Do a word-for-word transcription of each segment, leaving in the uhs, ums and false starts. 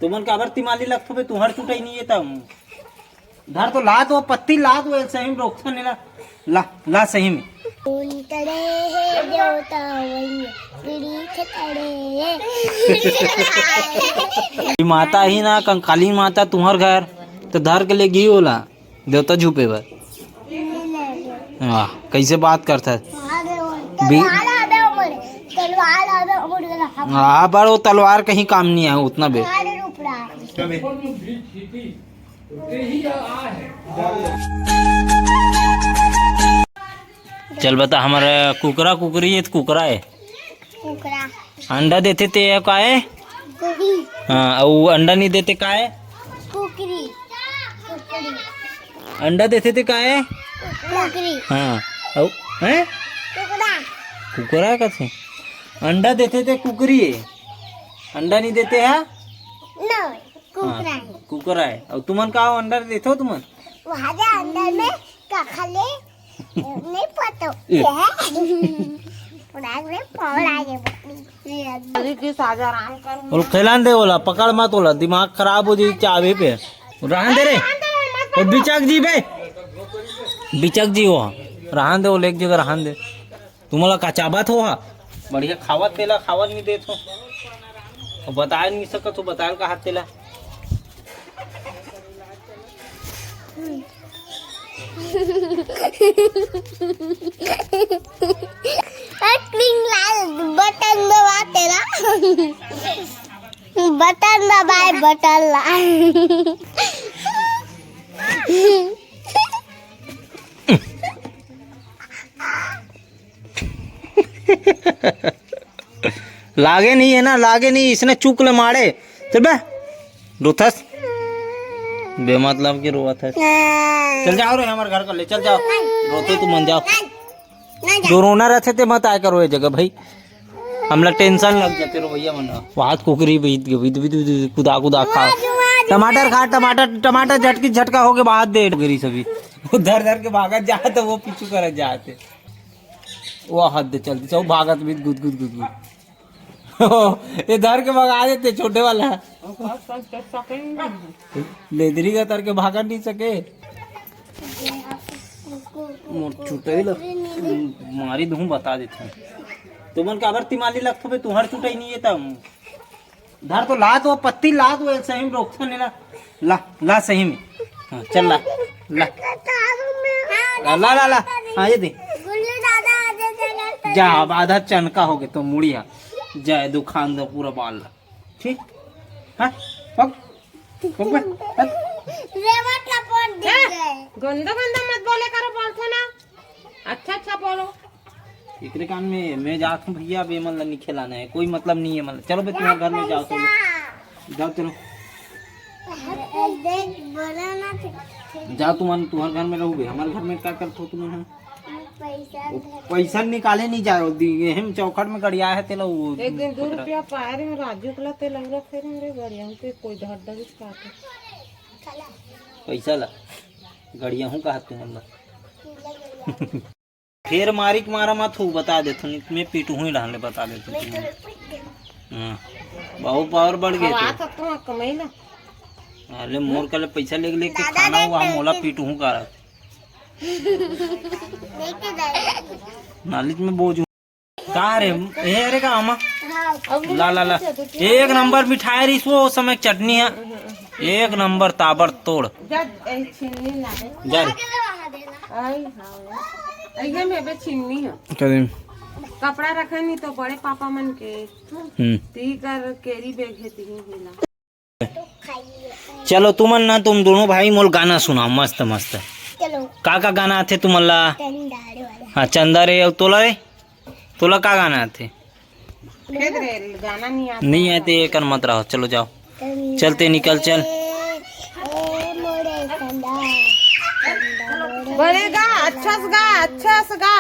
तुमन काबर तिमाली लगथो बे, तुंहर चुटई नहीं है तब। धर तो ला तो पत्ती ला तो सही में रोकथन ला, ला, ला सही में। कौन करे हे देवता वही पीड़ी थे करे। माता ही ना कंकाली माता तुंहर घर तो धर के ले गी ओला। देवता झुपे बर। वाह, कैसे बात करता है। बी- तलवार आवे उमर, तलवार आवे उमर वाला हम। हाँ, पर वो तलवार कहीं काम नहीं आए उतना बे। तलवार रूप रहा है। चल बता, हमारा कुकरा कुकरी है तो कुकरा है। कुकरा। अंडा देथे ते ह का ए? कुकरी। हाँ, अउ अंडा नहीं देते का ए? कुकरी। कुकरी। अंडा देथे ते का ए? कुकरी। हाँ, अउ हैं? कुकरा। कुकरा कथे? अंडा देथे ते कुकरी ए। अंडा नहीं देते है? नहीं, कुकरा हाँ, है। कुकरा है। अउ तुमन का अंडा देथो तुमन? वहाँ जा अंदर में का खा ले? नहीं पता। ये। पूरा में पाव लागे बकरी। अरे जी, साजा आराम कर। ओला खेलान दे, ओला पकड़ मत, ओला दिमाग खराब हो जाई चाबी पे। रहन दे रे। ओ बिचक जी बे, बिचक जी हो, रहन दे, ओला एक जगह रहन दे। तुमला का चाबत हो हा? बढ़िया खावत तेला खावत नहीं देत हो। अउ बताए नहीं सकत हो, बताए का हाथ तेला। Acting लाल बटन दबा तेरा। बटन दबाए, बटन ला। लागे नहीं है ना, लागे नहीं, इसने चुक ले मारे। चल बे, रोथस। बेमतलब के रोवत है। चल जाओ रे, हमारे घर कर ले, चल जाओ। रोते तुमन जाओ। जो रोना रहते ते मत आया करो ये जगह भाई। हमला tension लग जाते रो भैया मन। बात कुकरी बीत गई, बीत, बीत, बीत, कुदा, कुदा खा। टमाटर खा, टमाटर, टमाटर झटकी झटका होके बात दे कुकरी सभी। वो धर धर के भागत जात, वो पीछू करत जाते। वो हद दे चलती, सब भागत बीत गुद गुद गुद गुद। ये धर के भगा देते छोटे वाला। लेदरी का तर के भागा नहीं सके। मोर चुटई ल मारी दूँ, बता देते। तुमन काबर तिमाली लगथो बे, तुंहर चुटई नहीं है तब। धर तो ला तो पत्ती ला तो सही में रोकथन ला। ला, ला सही में। हाँ, चल ला, ला। ला, ला, ला, ला। हाँ, ये दे। गुल्लू दादा आ जाते हैं। जा, अब आधा चनका हो गया तो मुड़िया। जाए दुखान दो पूरा बाल ला। ठीक? हाँ? पक, पक बे, पक। रेवट का पोट दिख गए। गंदा गंदा मत बोले करो, बोलथो ना। अच्छा अच्छा बोलो। एकरे कान में मैं जात हूँ भैया, अब ये मन ला नहीं खिलाना है, कोई मतलब नहीं है मन। चलो बे, तुम्हारे घर में जाओ, चलो। जाओ, चलो। देख, बोला ना तो। जाओ, तुम, तुम्हारे घर में रहोगे, हमारे घर में क्या करते हो तुम यहाँ? पैसा वो धर पैसा निकाले नहीं जा रहे, दी-, ये हम चौखट में गड़िया है, तेला वो एक दिन दो पकड़ा। रुपया पाए रहे, राजू कला तेल अंगरा फेर मेरे गड़िया हूँ, तो कोई धर दबिस का तो। पैसा ला, गड़िया हूँ कहा तुम अंदर। फेर मारी के मारा मत हो, बता देथो, नहीं तो मैं पीटूँ ही डाले, बता देथो तुमन। हाँ, बहुत पावर बढ़ गए अब आ तो। सकता हूँ कमाई ना। अरे मोर कल पैसा लेके लेके दादा खाना देख हुआ, रहे मोला थे। पीटूँ का रहा। देख के दादा। नाली में बोझ हूँ। का रे, ए रे का आमा? हाँ। ला, ला, ला। एक नंबर मिठाई रहिस वो समय चटनी है। एक नंबर ताबड़तोड़। जा, ए, छिन्नी ला दे। जा रे। आई, हाँ। अइया में बे छिन्नी है। कदम। कपड़ा रखे नहीं तो बड़े पापा मन के। हम्म। ती कर केरी बेग है ती हिला। चलो तुमन ना, तुम दोनों भाई मोल गाना सुनाओ, मस्त मस्त। चलो। का का गाना आथे तुमन ला? चंदा रे वाला। हाँ, चंदा रे, अउ तोला रे? तोला का गाना आथे? देख रे, गाना नहीं आता। नहीं आते, ये कर मत रहो, चलो जाओ। चंदा चलते निकल, चल। रे, ए मोरे चंदा, चंदा मोरे बड़े गा, अच्छा से गा, अच्छा से गा।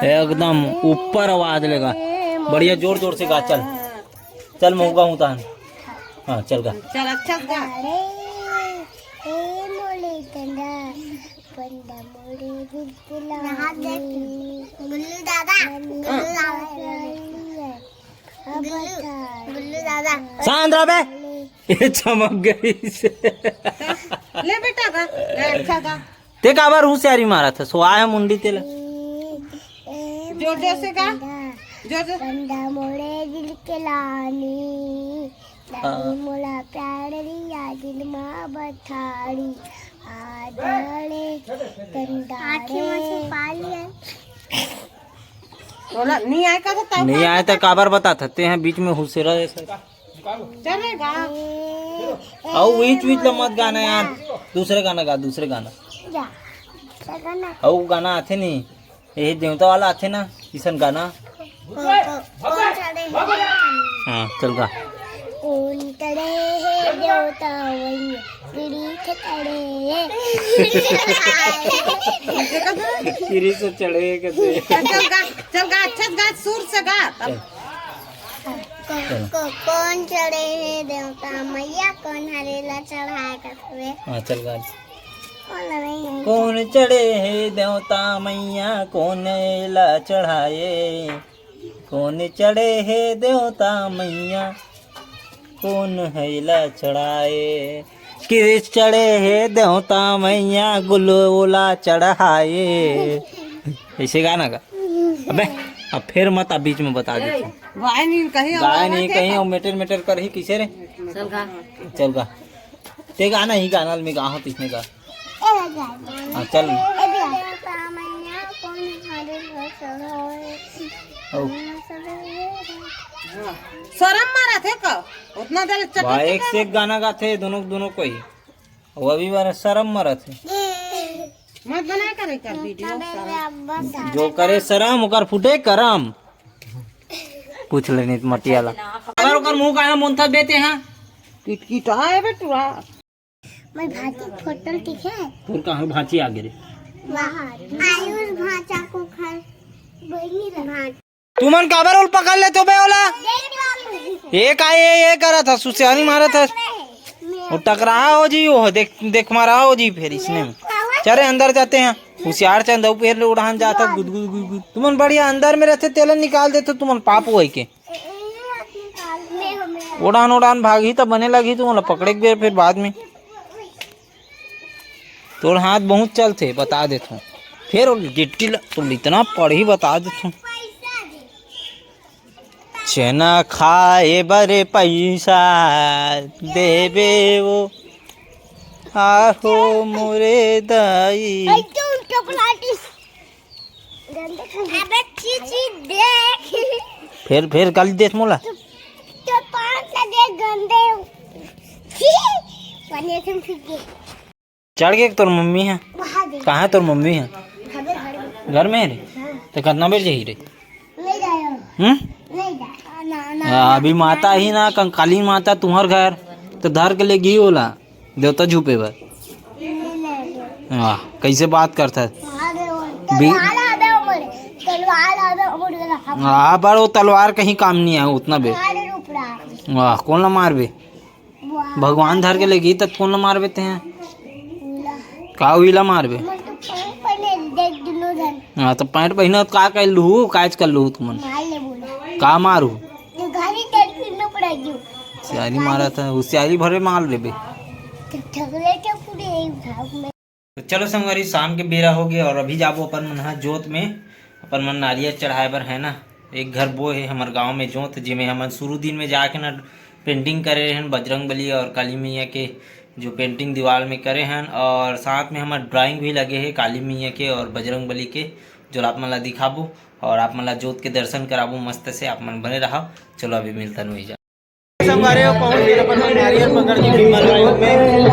एकदम ऊपर आवाज लेगा, बढ़िया जोर जोर से गा, चल। चल, मैं उगा हूँ तहन। हाँ, चल गा। चल, अच्छा से गा। अरे, ए मोले टंडा, पंडा मोरे बिलकुल नहा दे। गुल्लू दादा, गुल्लू दादा। गुल्लू, गुल्लू दादा। शांत रह बे। ये चमक गई से। ले बेटा गा, ले अच्छा गा। ते काबर हुसियारी मारत हस? सो आय मुंडी तेला। जोर जोर से गा, जोर जोर। कंदा मोरे दिल के लानी, दानी मोला प्यार रिया दिल मा बठारी। आदड़े कंदा आँखी में से पानी आए। बोला, नहीं आए का तो तब नहीं आए तो काबर बतात हस? ते हैं बीच में हुसेरा जैसा। चलेगा। अउ बीच बीच ला मत गाना यार, दूसरे गाना गा, दूसरे गाना। जा, गाना। अउ गाना आथे नहीं, ये देवता वाला आथे ना, किसन गाना। को-, को-, कोन चढ़े हे? हाँ, चल गा। कोन चढ़े हे देवता मैया, पीढ़ी के चढ़े हे। पीढ़ी से चढ़े हे कहते। चल गा, चल गा, अच्छा गा, सुर से गा। चल। को-, को-, कोन चढ़े हे देवता मैया, कोन हरे ला चढ़ाए कथवे? हाँ, चल गा। कोन चढ़े हे देवता मैया, कोन एला चढ़ाए? कोन चढ़े हे देवता मैया, कोन एला चढ़ाए? किरिस चढ़े हे देवता मैया, गुलो ओला चढ़ाए। ऐसे गाना गा। अबे, अब फिर मत, अब बीच में बता देते। गाय नहीं कहीं, गाय नहीं कहीं, और मेटर मेटर कर ही किसे रे? चल गा। चल गा। ते गाना ही गाना में गाहो, तिसने गा। हाँ, चल। ओ। सरम मारत हे का? उतना देर चटक भाई, एक से एक गाना गाथे दोनों, दोनों कोई। वो अभी बार सरम मारत हे। मत बनाए करे का वीडियो, सरम। जो करे सरम, ओकर फूटे करम। पूछ ले नहीं तो मटियाला। अगर ओकर मुंह काहे मोंथा देते हैं? किटकिट आए बे तोरा। मैं भांची फोटो दिखे। तोर कहाँ भांची आ गे रे? वहाँ। आयुष भांचा को खाए। बनी रहा। तुमन काबर ओल पकड़ लेते हो बे ओला? देख बाबू। ये का ये, ये करत हस, हुसियारी मारत हस। वो टकरा हो जी, वो देख, देख मारा हो जी फिर इसने में। चले अंदर जाते हैं। हुसियार चंद अउ फिर ले उड़ान जाता गुद गुद गुद गुद। तुमन बढ़िया अंदर में रहते, तेला निकाल देते तुमन पाप होई के। उड़ान उड़ान भागही त बने लगही तुमन ला पकड़े के बेर फिर बाद में। तोर हाथ बहुत चलथे, बता देथों। फिर गिट्टी ल-, तो इतना पढ़ही, बता देथों। चना खाए बर पैसा देबे वो, आहो मोरे दाई। अबे चीची देख। फिर, फिर गाली देस मोला। तो पाँच लगे गंदे। छी, पानी से फिर के। चढ़ गे तोर मम्मी ह? वहाँ दे। कहाँ तोर मम्मी ह? हमें घर में। घर में हे रे? हाँ। तो कितना बजे जाही रे? नहीं जायो। हम्म? नहीं जा। ना, ना, आ, ना, अभी ना, माता ना। ही ना, कंकाली माता तुम्हार घर, तो धर के ले गई ओला। देवता झुपे बर। वाह, कैसे बात करता है। तलवार आवे उमर, तलवार आवे उमर। हाँ, पर वो तलवार कहीं काम नहीं आए उतना बे। वाह, कौन ला मारबे? भगवान धर के लेगी तब कौन ला मारबे ते हैं? का उही ला मारबे? हाँ, तो पैंट पहने देख दुनों जन। हाँ, तो पैंट पहने तो का कर लूहू, काज कर लूहू तुमन। मार ले बोला। का मारू? तो गाड़ी तेल पीना पड़ेगी। सियारी मारा था, वो सियारी भरे मार लेबे। तो ठगले के पूरे एक भाग में। तो चलो संगवारी, शाम के बेरा हो गया और अभी जाबो अपन मन ह जोत में, अपन मन नारियल चढ़ाए बर है ना। एक घर बो है हमर गांव में जोत, जेमे हमन शुरू दिन में जाके ना पेंटिंग करे रहन बजरंग बली और काली मैया के, जो पेंटिंग दीवार में करे हन और साथ में हमर ड्राइंग भी लगे है काली मैया के और बजरंग बली के, जो आप मन ला दिखाबो और आप मन ला जोत के दर्शन कराबो मस्त से। आप मन बने रहा। चलो अभी मिलता नहीं जा। संगवारी हो, पहुंच गए अपन नारियल पकड़ के भीमा लाइन में।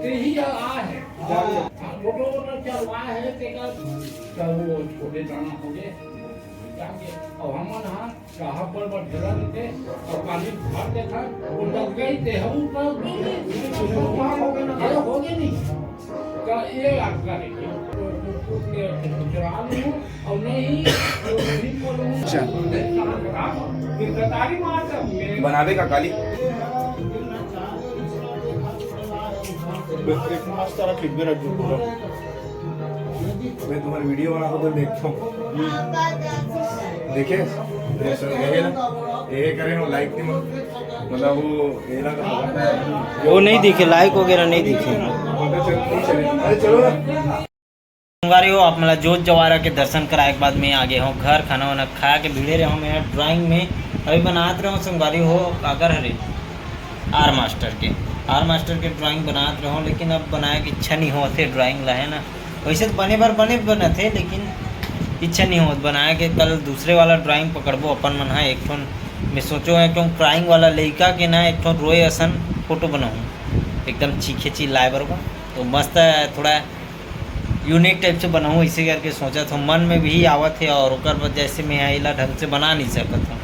तेही आ हे। हाँ, मोटो मोटो चरवा हे, तेकर चरवो छोटे दाना हो गे, जाके। अब हमन हा चाहा पर बर ढेला देते, और पानी भर देता, वो डब गई, ते हम ऊपर, अरे हो गे नहीं। तो ये याद करेंगे। चुरा लूँ, और नहीं, तो नहीं बोलूँ। अच्छा। फिर गद्दारी मारता हूँ। बनावे का काली? एक मस्त तरह खिदबे रख दो पूरा। मैं तुम्हारी वीडियो बना तो देखता हूँ। देखे? ये करे हो, लाइक नहीं, मतलब वो ये ना वो नहीं दिखे, लाइक वगैरह नहीं दिखे। अरे चलो ना। संगवारी हो, आप मला जोत जवारा के दर्शन कराए के बाद मैं आ गे हूँ घर। खाना वाना खा के भिड़े रहे हूँ मैं ड्राइंग में। अभी बनात रहे हूँ संगवारी हो, काकर हरे, आर मास्टर के, आर मास्टर के ड्राइंग बनात रहे हूँ, लेकिन अब बनाए के इच्छा नहीं होत हे ड्राइंग ला, है ना। वैसे तो बने बर बने बनत हे, लेकिन इच्छा नहीं होत बनाए के। कल दूसरे वाला ड्राइंग पकड़बो अपन मन हा। एक ठोन मैं सोचो है, क्यों ड्राइंग वाला लइका के ना एक ठोन रोए असन फोटो बनाऊँ, एकदम चीखे चिल्लाए बर बा। तो मस्त है, थोड़ा यूनिक टाइप से बनाऊँ, इसे करके सोचत हूँ। मन में भी आवत हे और ओकर वजह से मैं एला ढंग से बना नहीं सकत हूँ।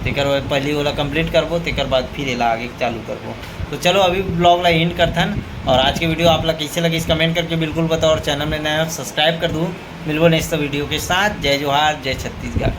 तेकर बाद पहली ओला कंप्लीट करबो, तेकर बाद फिर एला आगे चालू करबो। तो चलो अभी ब्लॉग ला एंड करथन, और आज के वीडियो आप ला कैसे लगिस कमेंट करके बिल्कुल बताओ, और चैनल में नया हो सब्सक्राइब कर दू। मिलबो नेक्स्ट वीडियो के साथ। जय जोहार, जय छत्तीसगढ़।